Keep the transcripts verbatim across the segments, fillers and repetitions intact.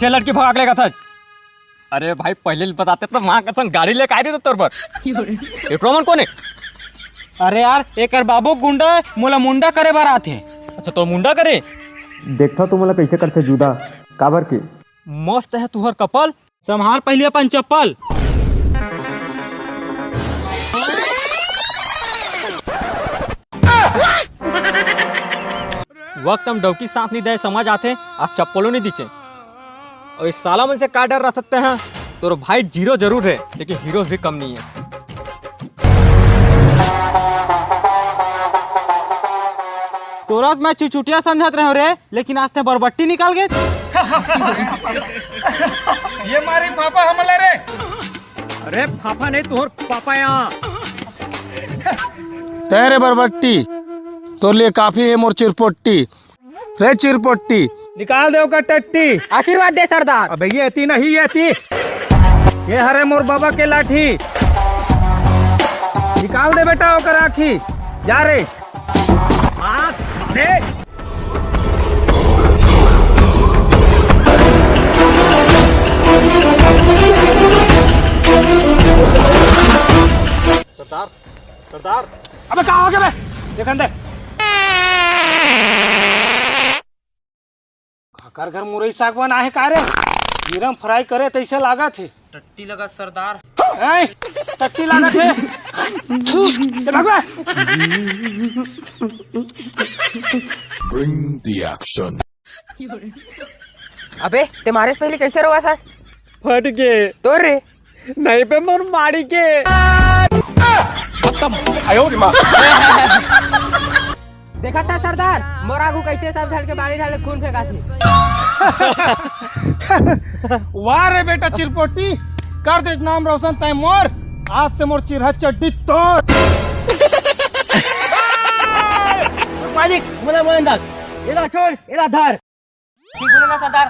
पीछे लड़की भगा के लेगत हस। अरे भाई, पहले बताते तो माँ कसम गाड़ी लेके आए रहितेंव तोर बर। ये टोमन कोन हे? अरे यार, एकर बाबू गुंडा हे, मोला मुंडा करे बर आथे। अच्छा, तोर मुंडा करे? देखथंव तो मोला कइसे करथे जुदा, काबर के? मस्त हे तुहर कपल। संभार पहली अपन चप्पल। वक्त म डौकी साथ नइ दे, समझ आथे, आज चप्पलो नइ दिचे। अउ ए साला मन से का डर रह सकते हैं? तोर भाई zero जरूर हे, लेकिन हीरो भी कम नइ हे। तोला तो मैं चुचुटिया समझत रहेंव रे, लेकिन आज तें बरबट्टी निकल गे। ये मारी फाफा हमला रे। अरे फाफा नहीं, तोर पापा यहाँ। तें रे बरबट्टी, तोर लिए काफी हे मोर चिरपोट्टी। रे चिरपोट्टी। निकाल दे ओकर टट्टी। आशीर्वाद दे सरदार। अबे ये एती नहीं, ये एती। ये हरे मोर बाबा के लाठी। निकाल दे बेटा ओकर आँखी। जा रे। आ, अबे। सरदार, सरदार। अबे का हो गे बे? देखन दे। काकर घर मुरई साग बनाहे का रे? जीरा म fry करे तइसे लागत हे। टट्टी लगा सरदार। हैं? टट्टी लागत हे। थू, चल भाग बे। Bring the action। अबे, तें मारे से पहले कइसे रोवत हस? फट गे। तोर रे? नहीं बे, मोर माड़ी के। खतम। आयो रे माँ। देखत हस सरदार, मोर आगू कइसे सब झन के बाड़ी डाले खून फेंकाथे। वाह रे बेटा चिरपोटी, कर देस नाम रोशन तैं मोर, आज से मोर चिरहा चड्डी तोर। मालिक, मोला मोहन दास, एला छोड़, एला धर। ठीक बोले ना सरदार।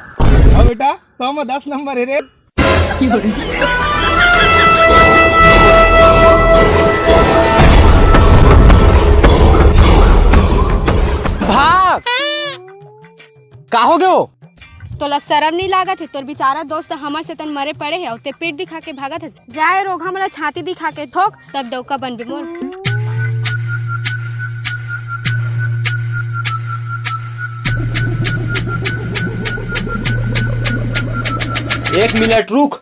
हाँ बेटा, सौ में दस नंबर हे रे। भाग! का हो गे हो? तोला सरम नइ लागत हे? तोर बिचारा दोस्त हमर से तन मरे पड़े हे अउ तें पीठ दिखा के भागत हस। जाए रोगहा, मोला छाती दिखा के ठोक, तब डौका बनबे मोर। एक मिनट रुक।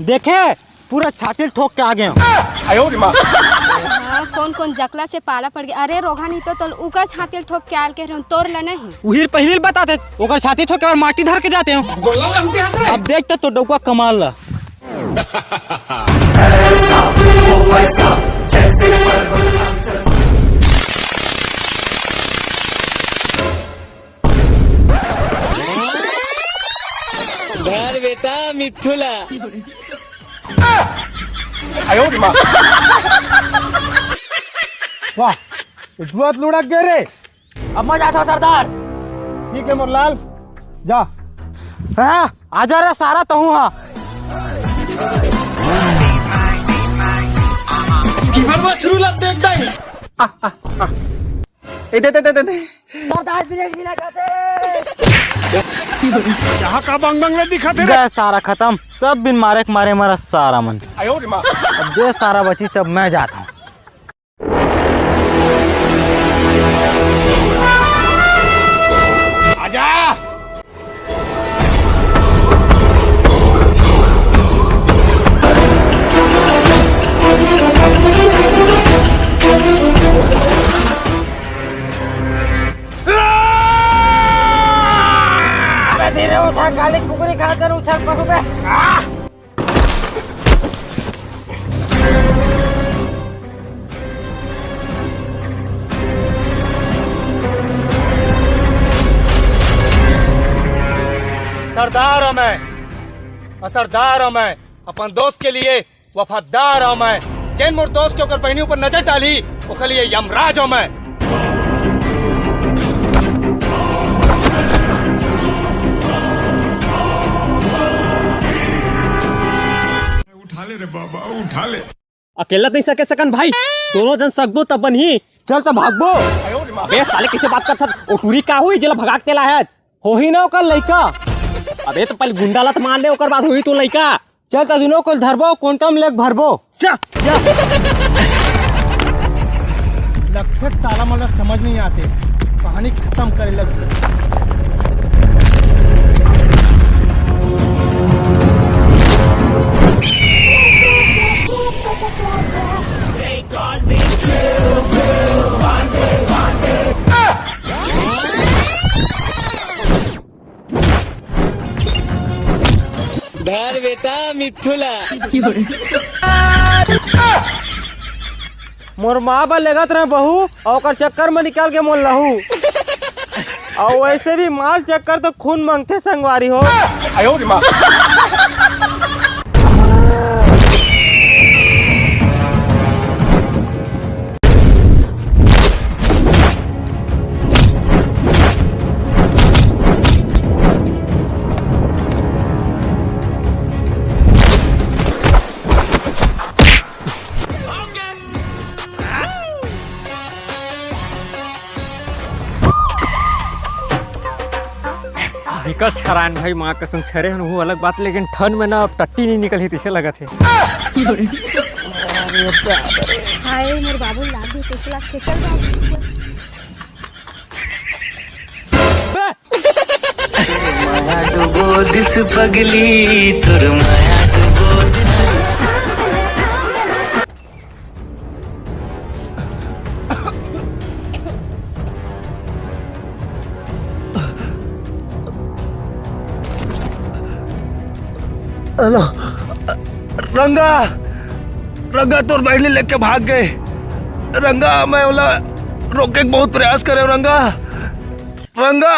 देखे, पूरा छाती ल ठोक के आ गे हों। हाँ, कोन कोन जकला से पाला पड़ गे। अरे रोगहा, नहीं तो तोल उकर छाती ल ठोक के आल के रहूं, तोर ल नहीं। उही ल पहिली ल बताते, ओकर छाती ठोक के अउ माटी धर के जाते हों। अब देख त तोर डौका कमाल ला। धर बेटा मिथुला। आयो रे माँ। वाह, जुआत लुढ़क गे रे। अब मैं जाथंव सरदार। ठीक हे मोर लाल, जा। हाँ, आजा रे सारा तहूँ हा। हर बछरू लगथे एकदम। ए, दे, दे, दे, दे, दे। सरदार ब्रेक भी लगा दे। यहाँ का बंग बंग में दिखा तेरे? गए सारा खतम, सब बिन मारे के मारे मरा सारा मन। आयो रे माँ। अब दे सारा बची, जब मैं जाथंव। आजा। अबे धीरे उछल, काली कुकरी खातिर उछल पड़ू बे। सरदार हंव मैं, अउ सरदार हंव मैं, अपन दोस्त के लिए वफादार हंव मैं। जेन मोर दोस्त के ओकर बहिनी ऊपर नजर डाली, ओकर लिए यमराज हंव मैं। उठा ले रे बाबा, उठा ले। अकेला त नइ सके सकन भाई, दोनों झन सकबो तब बनही। चल त भागबो। अबे साले, कइसे बात करथस? ओ टूरी का होही जेला भगा के तेला हे? होही ना ओकर लइका। अबे त पहली गुंडा ला त मार ले, ओकर बाद होही तो लइका। चल त दुनों कोला धरबो, कोंटा म लेके भरबो। जा, जा। लगथे साला मन ला समझ नइ आथे, कहानी खतम करे लगथे। धर बेटा मिथुला। मोर माँ बर लेगत रहे बहू, अउ ओकर चक्कर में निकल के मोर लहू। अउ वैसे भी माल चक्कर तो खून मांगथे संगवारी हो। निकल छरायन भाई, माँ कसम छरे हन, वो अलग बात, लेकिन ठंड में ना अब टट्टी नइ निकलही, तइसे लगत हे। हाय, मोर बाबू लाग गए, कइसे लागथे? चल बाबू। माया डुबो दिस पगली, तोर माया डुबो दिस। हेलो, रंगा, रंगा तोर बहिनी लेके भाग गए। रंगा, मैं ओला रोके के बहुत प्रयास करे रंगा। रंगा।